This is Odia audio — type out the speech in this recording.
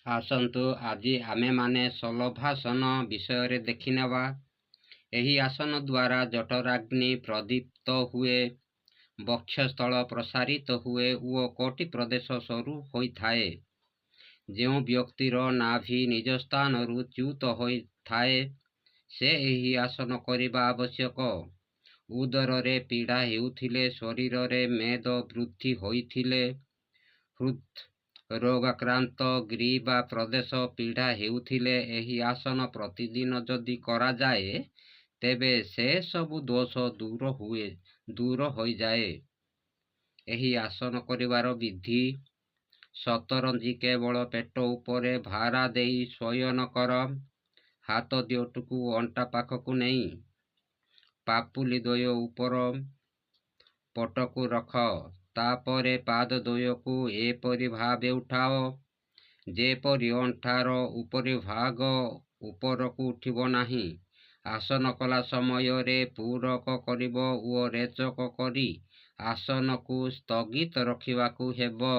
ଆସନ୍ତୁ ଆଜି ଆମେମାନେ ଶଲଭାସନ ବିଷୟରେ ଦେଖିନେବା। ଏହି ଆସନ ଦ୍ୱାରା ଜଠରାଗ୍ନି ପ୍ରଦୀପ୍ତ ହୁଏ, ବକ୍ଷସ୍ଥଳ ପ୍ରସାରିତ ହୁଏ ଓ କଟି ପ୍ରଦେଶ ସରୁ ହୋଇଥାଏ। ଯେଉଁ ବ୍ୟକ୍ତିର ନାଭି ନିଜ ସ୍ଥାନରୁ ଚ୍ୟୁତ ହୋଇଥାଏ, ସେ ଏହି ଆସନ କରିବା ଆବଶ୍ୟକ। ଉଦରରେ ପୀଡ଼ା ହେଉଥିଲେ, ଶରୀରରେ ମେଦ ବୃଦ୍ଧି ହୋଇଥିଲେ, ହୃଦ୍ ରୋଗାକ୍ରାନ୍ତ, ଗ୍ରୀବା ପ୍ରଦେଶ ପୀଡ଼ା ହେଉଥିଲେ ଏହି ଆସନ ପ୍ରତିଦିନ ଯଦି କରାଯାଏ, ତେବେ ସେସବୁ ଦୋଷ ଦୂର ହୋଇଯାଏ। ଏହି ଆସନ କରିବାର ବିଧି: ସତରଞ୍ଜି କେବଳ ପେଟ ଉପରେ ଭାରା ଦେଇ ଶୟନ କର। ହାତ ଦିଓଟିକୁ ଅଣ୍ଟା ପାଖକୁ ନେଇ ପାପୁଲି ଦ୍ୱୟ ଉପର ପଟକୁ ରଖ। ତା'ପରେ ପାଦ ଦ୍ୱୟକୁ ଏପରି ଭାବେ ଉଠାଅ, ଯେପରି ଅଣ୍ଟାର ଉପରିଭାଗ ଉପରକୁ ଉଠିବ ନାହିଁ। ଆସନ କଲା ସମୟରେ ପୂରକ କରିବ ଓ ରେଚକ କରି ଆସନକୁ ସ୍ଥଗିତ ରଖିବାକୁ ହେବ।